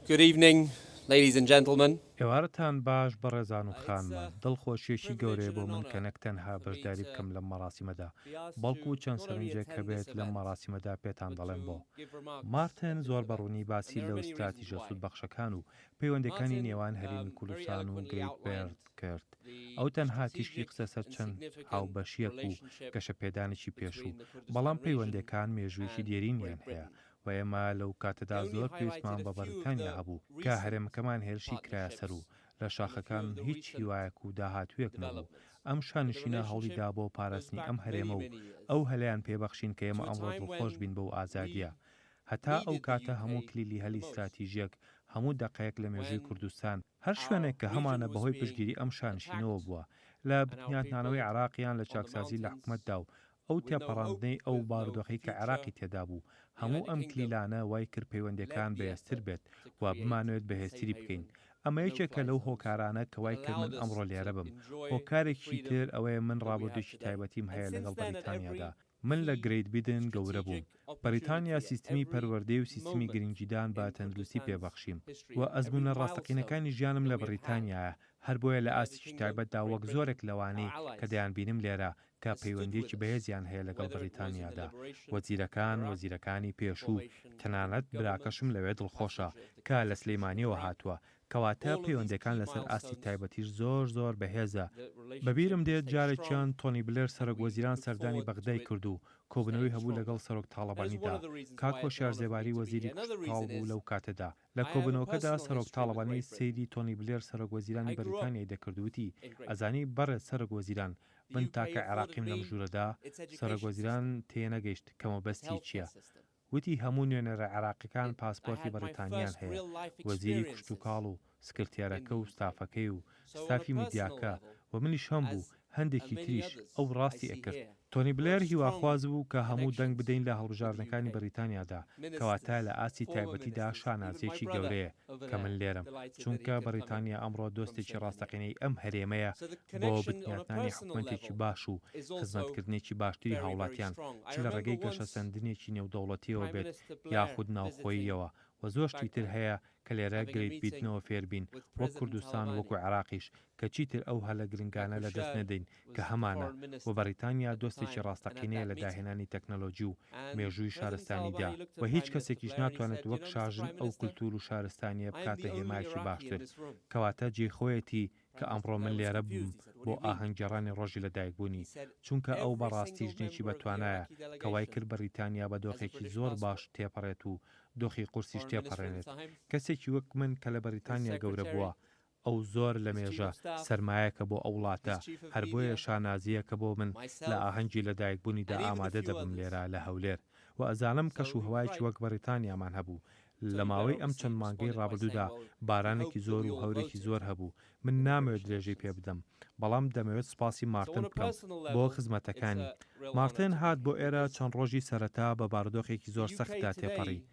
Good evening, ladies and gentlemen. ئێوارەتان باش بەڕێزان و خانمان، دڵخۆشییەکی گەورەیە بۆ من کە نەک تەنها بەشداری بکەم لەم مەراسیمەدا، بەڵکو چەند سەرنجێک هەبێت لەم مەراسیمەدا پێتان دەڵێم بۆ. مارتن زۆر بە ڕوونی باسی لەو ستراتیژە سوودبەخشەکان و پەیوەندییەکانی نێوان هەرێمی کوردستان و گرەیت بێرد کرد. ئەو تەنها تیشکی خستە سەر چەند هاوبەشییەک و گەشەپێدانێکی پێشوو، بەڵام پەیوەندییەکان مێژوویەکی دێرینیان هەیە و ئێمە لەو کاتەدا زۆر پێویستمان بە بەڕیتانیا هەبوو کە هەرێمەکەمان هێرشی کرایە سەر و لە شاخەکان هیچ هیوایەک و داهاتوویەک نەبوو. ئەم شانشینە هەوڵی دا بۆ پاراستنی ئەم هەرێمە و ئەو هەلەیان پێ بەخشین کە ئێمە ئەمڕۆ دڵخۆش بین بەو ئازادییە. هەتا ئەو کاتە هەموو کلیلی هەلی ستراتیژیەک، هەموو دەقەیەک لە مێژووی کوردستان، هەر شوێنێک کە هەمانە بەهۆی پشتگیری ئەم شانشینەوە بووە لە بنیاتنانەوەی عێراق یان لە چاکسازی لە حکومەتدا و ئەو تێپەڕاندنەی ئەو بارودۆخەی کە عێراقی تێدا بوو، هەموو ئەم کلیلانە وای کرد پەیوەندیەکان بەهێزتر بێت و بمانەوێت بەهێزتری بکەین. ئەمە یەکێکە لەو هۆکارانە کە وای کرد من ئەمڕۆ لێرە بم. هۆکارێکی تر ئەوەیە من ڕابردووێکی تایبەتیم هەیە لەگەڵ بەریتانیادا. من لە گرەیت بیدن گەورە بووم. بەریتانیا سیستمی پەروەردەی و سیستمی گرنگیدان بە تەندروستی پێ بەخشیم و ئەزموونە ڕاستەقینەکانی ژیانم لە بەریتانیایە، هەر بۆیە لە ئاستێکی تایبەتدا وەک زۆرێک لەوانەی کە دەیانبینم لێرە کە پەیوەندییەکی بەهێزیان هەیە لەگەڵ بەریتانیادا، وەزیرەکان، وەزیرەکانی پێشوو، تەنانەت براکەشم لەوێ دڵخۆشە کە لە سلێمانییەوە هاتووە، کەواتە پەیوەندییەکان لەسەر ئاستی تایبەتیش زۆر زۆر بەهێزە. بەبیرم دێت جارێکیان تۆنی بلێر سەرۆک وەزیران سەردانی بەغدای کرد و کۆبوونەوەی هەبوو لەگەڵ سەرۆک تاڵەبانیدا، کاک هۆشیار زێباری وەزیری کشتوکاڵ بوو لەو کاتەدا. لە کۆبوونەوەکەدا سەرۆک تاڵەبانی سەیری تۆنی بلێر سەرۆک وەزیرانی بەریتانیای دەکرد و وتی، ئەزانی بەڕێز سەرۆک وەزیران من تاکە عێراقیم لەم ژوورەدا؟ سەرۆک وەزیران تێنەگەیشت کە مەبەستی چییە. وتی هەموو نوێنەرە عێراقیەکان پاسپۆرتی بەڕیتانیان هەیە، وەزیری کشتوکاڵ و سکرتێرەکە و ستافەکەی و ستافی میدیاکە و منیش هەمبوو، هەندێکی تریش، ئەو ڕاستی ئەکرد. تۆنی بلێر هیواخواز بوو کە هەموو دەنگ بدەین لە هەڵبژاردنەکانی بەڕیتانیادا، کەواتە لە ئاستی تایبەتیدا شانازییەکی گەورەیە کە من لێرەم، چونکە بەڕیتانیا ئەمڕۆ دۆستێکی ڕاستەقینەی ئەم هەرێمەیە بۆ بنیاتنانی حکومەتێکی باش و خزمەتکردنێکی باشتری هاوڵاتیان، چ لە ڕێگەی گەشەسەندنێکی نێودەوڵەتییەوە بێت یاخود ناوخۆییەوە و زۆر شتی تر هەیە کە لێرە گرەیت بیتنەوە فێربین وەک کوردستان و وەکو عێراقیش کە چیتر ئەو هەلە گرنگانە لەدەست نەدەین کە هەمانە و بەڕیتانیا دۆستێکی ڕاستەقینەیە لە داهێنانی تەکنەلۆجی و مێژووی شارستانیدا و هیچ کەسێکیش ناتوانێت وەک شاژن ئەو کولتوور و شارستانییە بکاتە هێمایەکی باشتر کەواتە جێی خۆیەتی کە ئەمڕۆ من لێرە بم بۆ ئاهەنگگێڕانی ڕۆژی لەدایکبوونی، چونکە ئەو بەڕاستی ژنێکی بەتوانایە کە وایکرد بەڕیتانیا بە دۆخێکی زۆر باش تێپەڕێت و دۆخی قورسیش تێپەڕێنێت. کەسێکی وەک من کە لە بەڕیتانیا گەورە بووە، ئەو زۆر لەمێژە سەرمایەکە بۆ ئەو وڵاتە، هەر بۆیە شانازییەکە بۆ من لە ئاهەنگی لەدایکبوونیدا ئامادە دەبم لێرە لە هەولێر و ئەزانم کەش و هەوایەکی وەک بەڕیتانیامان هەبوو لە ماوەی ئەم چەند مانگەی ڕابردوودا بارانێکی زۆر و هەورێکی زۆر هەبوو، من نامەوێت درێژەی پێ بدەم، بەڵام دەمەوێت سوپاسی مارتن بکەم بۆ خزمەتەکانی. مارتن هات بۆ ئێرە چەند ڕۆژی سەرەتا بە بارودۆخێکی زۆر سەختدا تێپەڕی،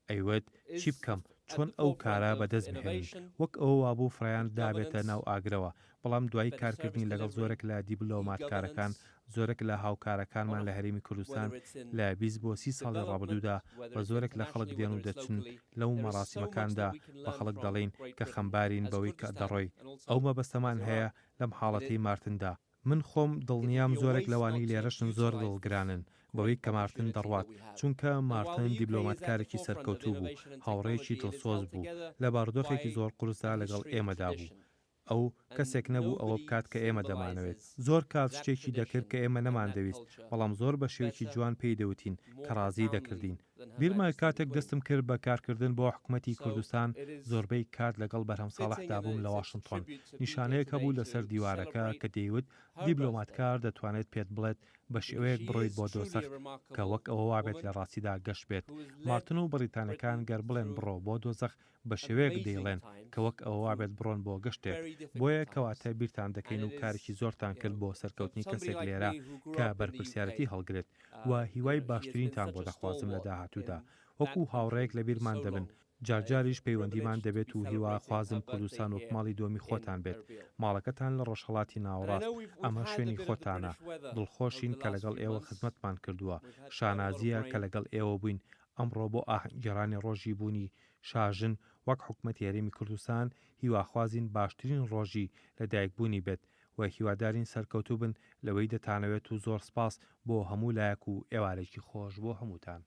ئەیوت چی بکەم، چۆن ئەو کارە بەدەست بهێنم، وەک ئەوە وابوو فڕێیان دابێتە ناو ئاگرەوە، بەڵام دوای کارکردنی لەگەڵ زۆرێک لە دیبلۆماتکارەکان، زۆرێک لە هاوکارەکانمان لە هەرێمی کوردستان لە 20 بۆ 30 ساڵی ڕابردوودا و زۆرێک لە خەڵک دێن و دەچن لەو مەراسیمەکاندا بە خەڵک دەڵێین کە خەمبارین بەوەی کە دەڕۆی ئەو مەبەستەمان هەیە لەم حاڵەتەی مارتندا من خۆم دڵنیام زۆرێک لەوانەی لێرەشن زۆر دڵگرانن بەوەی کە مارتن دەڕوات چونکە مارتن دیبلۆماتکارێکی سەرکەوتوو بوو هاوڕێیەکی دڵسۆز بوو لە بارودۆخێکی زۆر قورسدا لەگەڵ ئێمەدا بوو ئەو کەسێک نەبوو ئەوە بکات کە ئێمە دەمانەوێت. زۆر کات شتێکی دەکرد کە ئێمە نەماندەویست، بەڵام زۆر بە شێوەیەکی جوان پێی دەوتین کە ڕازیی دەکردین. بیرمە کاتێک دەستم کرد بە کارکردن بۆ حکومەتی کوردستان، زۆربەی کات لەگەڵ بەرهەم ساڵحدا بووم لە واشنتۆن. نیشانەیەک هەبوو لەسەر دیوارەکە کە دەیوت دیبلۆماتکار دەتوانێت پێت بڵێت بە شێوەیەک بڕۆیت بۆ دۆزەخ کە وەک ئەوە وابێت لە ڕاستیدا گەشت بێت. مارتن و بەڕیتانیەکان گەر بڵێن بڕۆ بۆ دۆزەخ بە شێوەیەک دەیڵێن کە وەک ئەوە وابێت بڕۆن بۆ گەشتێک، بۆیە کەواتە بیرتان دەکەین و کارێکی زۆرتان کرد بۆ سەرکەوتنی کەسێک لێرە کە بەرپرسیارێتی هەڵگرێت و هیوای باشترینتان بۆ دەخوازم لە داهاتوودا وەکو هاوڕێیەک لەبیرمان دەبن جارجاریش پەیوەندیمان دەبێت و هیواخوازم کوردستان وەک ماڵی دووەمی خۆتان بێت ماڵەکەتان لە ڕۆژهەڵاتی ناوەڕاست ئەمە شوێنی خۆتانە دڵخۆشین کە لەگەڵ ئێوە خزمەتمان کردووە شانازییە کە لەگەڵ ئێوە بووین ئەمڕۆ بۆ ئاهەنگگێڕانی ڕۆژی بوونی شاژن وەک حکومەتی هەرێمی کوردستان هیواخوازین باشترین ڕۆژی لە دایکبوونی بێت و هیوادارین سەرکەوتوو بن لەوەی دەتانەوێت و زۆر سپاس بۆ هەموو لایەک و ئێوارێکی خۆش بۆ هەمووتان.